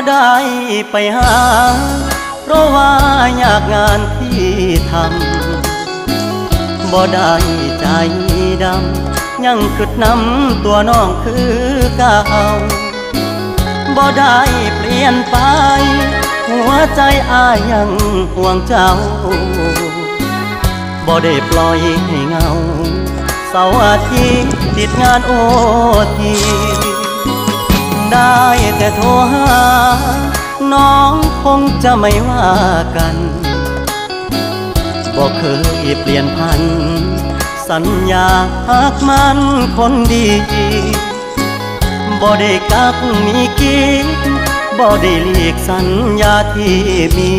ໄດ້ໄປຫາ ເພາະວ່າຍາກງານທີ່ທຳ ບໍ່ໄດ້ໃຈດຳ ຍັງຄິດນຳຕົວນ້ອງຄືເກົ່າ ບໍ່ໄດ້ປ່ຽນໄປ ຫົວໃຈອ້າຍຍັງຫ່ວງເຈົ້າ ບໍ່ໄດ້ປ່ອຍໃຫ້ເຫງົາ ເສົາອາທິດຕິດງານໂອທີ ໄດ້ແຕ່ໂທຫາ ນ້ອງຄົງຈະໄມ່ວ່າກັນ ບໍ່ເຄີຍປ່ຽນຜັນ ສັນຍາຮັກໝັ້ນຄົນດີ ບໍ່ໄດ້ກັກມີກິດ ບໍ່ໄດ້ຫຼີກສັນຍາທີ່ມີ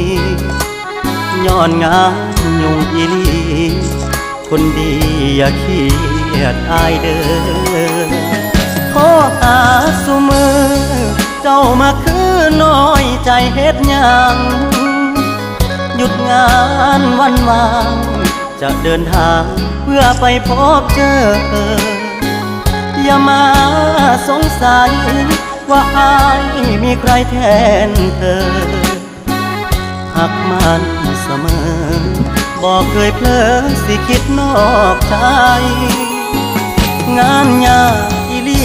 ຍ້ອນງານຫຍຸ້ງອີ່ຫຼີ ຄົນດີຢ່າຄຽດອ້າຍເດີ ໂທຫາຊຸມື້ ເຈົ້າມາຄືນ້ອຍໃຈເຮັດຫຍັງ ຢຸດງານວັນວ່າງ ຈະເດີນທາງເພື່ອໄປພົບເຈີ ຢ່າມາສົງໄສວ່າອ້າຍມີໃຄແທນເທີ ຮັກໝັ້ນສະເໝີ ບໍ່ເຄີຍເຜີຊິຄິດນອກໃຈ ງານຍາກອີ່ຫຼີ